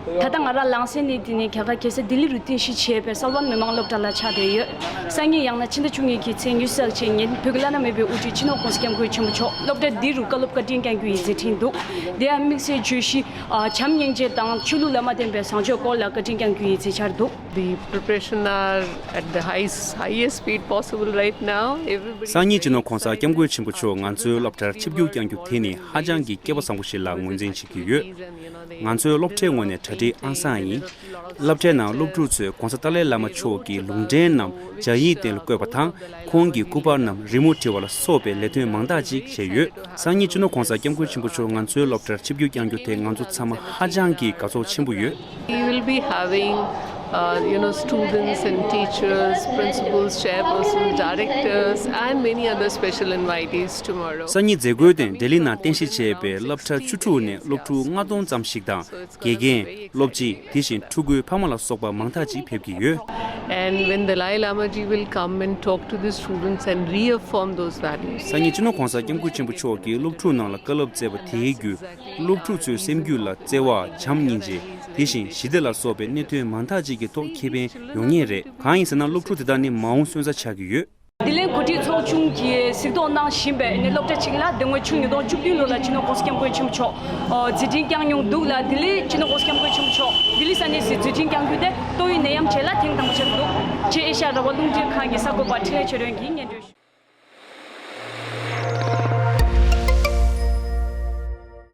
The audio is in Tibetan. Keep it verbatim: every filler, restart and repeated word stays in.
ད་ལྟ་ང་རང་ལང་སེ་ནས་དེ་ནས་རྒྱ་གར་རྒྱལ་ས་ལྡི་ལི་རུ་རྟེན་གཞི་བྱས་པའི་གསལ་བན་མི་དམངས་སློབ་གྲྭ་ལ་ཆགས་བསྡད་ཡོད། སང་ཉིན་ཡང་ན་ཕྱི་ཟླ་བཅུ་གཉིས་ཀྱི་ཚེས་ཉི་ཤུ་རྩ་གཅིག་ཉིན་བོད་ཀྱི་བླ་ན་མེད་པའི་དབུ་ཁྲིད་སྤྱི་ནོར་༸གོང་ས་༸སྐྱབས་མགོན་ཆེན་པོ་མཆོག་སློབ་གྲྭ་འདི་རུ་བཀའ་སློབ་བཀའ་དྲིན་བསྐྱང་རྒྱུ་ཡི་མཛད་འཕྲིན་འདུག། དེ་ཡང་དམིགས་བསལ་བརྗོད་གཞི་ཨ་བྱམས་སྙིང་རྗེ་དང་ཆོས་ལུགས་ལ་མ་བརྟེན་པའི་བཟང་སྤྱོད་སྐོར་ལ་བཀའ་དྲིན་བསྐྱང་རྒྱུ་ཡི་མཛད་འཆར་འདུག། The preparation are at the highest, highest speed possible right now. Everybody. སང་ཉིན་སྤྱི་ནོར་༸གོང་ས་༸སྐྱབས་མགོན་ཆེན་པོ་མཆོག་ང་ཚོའི་སློབ་གྲྭར་ཆིབས་བསྒྱུར་བསྐྱང་རྒྱུ་དེ་ནི་ཧ་ཅང་གི་སྐལ་བ་བཟང་པོ་ཞིག་ལ་ངོས་འཛིན་བྱེད་ཀྱི་ཡོད། ང་ཚོའི་སློབ་གྲྭའི་ངོས་ནས་གྲ་སྒྲིག་ཨང་གསར་ཡིན། སློབ་གྲྭའི་ནང་སློབ་ཕྲུག་ཚོས་༸གོང་ས་ཏཱ་ལའི་བླ་མ་མཆོག་གི་ལུང་བསྟན་རྣམས་སྦྱར་ཡིག་སྟེང་ལ་བཀོད་པ་དང་། ཁོང་གི་སྐུ་པར་རྣམས་རི་མོ་བྲིས་པ་ལ་སོགས་པའི་ལས་དོན་མང་དག་ཅིག་བྱས་ཡོད། སང་ཉིན་སྤྱི་ནོར་༸གོང་ས་༸སྐྱབས་མགོན་ཆེན་པོ་མཆོག་ང་ཚོའི་སློབ་གྲྭར་ཆིབས་བསྒྱུར་བསྐྱང་རྒྱུ་དེ་ང་ཚོ་ཚང་མ་ཧ་ཅང་གི་དགའ་ཚོར་ཆེན་པོ་ཡོད། We will be having, uh, you know, students and teachers, principals, chairpersons, directors, and many other special invitees tomorrow. སང་ཉིན་མཛད་སྒོའི་སྟེང་ལྡི་ལི་ནང་རྟེན་གཞི་བྱས་པའི་སློབ་གྲྭ་བཅུ་དྲུག་ནས་སློབ་ཕྲུག་ལྔ་སྟོང་ཙམ་ཞིག་དང་། དགེ་རྒན། སློབ་སྤྱི། དེ་བཞིན་ཕྲུ་གུའི་ཕ་མ་ལ་སོགས་པ་མང་དག་ཅིག་ཕེབས་ཀྱི་ཡོད། And when Dalai Lama ji will come and talk to the students and reaffirm those values. སང་ཉིན་སྤྱི་ནོར་༸གོང་ས་༸སྐྱབས་མགོན་ཆེན་པོ་མཆོག་གིས་སློབ་ཕྲུག་རྣམས་ལ་བཀའ་སློབ་སྩལ་བ་དེའི་བརྒྱུད། སློབ་ཕྲུག་ཚོའི་སེམས་རྒྱུད་ལ་བརྩེ་བ། བྱམས་སྙིང་རྗེ། དེ་བཞིན་ཞི་བདེ་ལ་སོགས་པའི་གནད་དོན་མང་དག་ཅིག་གི་ཐོག་ཁེ་ཕན་ཡོང་ངེས་རེད། གང་ཡིན་ཟེར་ན་སློབ་ཕྲུག་དེ་དག་ནི་མ་འོངས་སོན་རྩ་ཆགས་ཀྱི་ཡོད། ལྡི་ལི་གོ་སྒྲིག་ཚོགས་ཆུང་གིས་གཟིགས་རྟོག་གནང་བཞིན་པའི་ནི་སློབ་གྲྭ་གཅིག་ལ་དེ་སྔོན་ཆུ་ཉིས་སྟོང་བཅུ་བདུན་ལོ་ལ་སྤྱི་ནོར་༸གོང་ས་༸སྐྱབས་མགོན་ཆེན་པོ་མཆོག་མཛད་འཕྲིན་བསྐྱངས་མྱོང་འདུག་ལ། དེ་ལས་སྤྱི་ནོར་༸གོང་ས་༸སྐྱབས་མགོན་ཆེན་པོ་མཆོག་ལྡི་ལི་ས་གནས་སུ་མཛད་འཕྲིན་བསྐྱངས་རྒྱུ་དེ་ཏོག་དབྱིབས་ནད་ཡམས་རྗེས་ལ་ཐེངས་དང་པོ་ཆགས་འདུག། ཅེས་ཨེ་ཤ་ཡ་རང་དབང་རླུང་འཕྲིན་ཁང་གི་གསར་འགོད་པ་འཕྲིན་ལས་ཆོས་སྒྲོན་གྱིས་སྙན་སྒྲོན་ཞུ།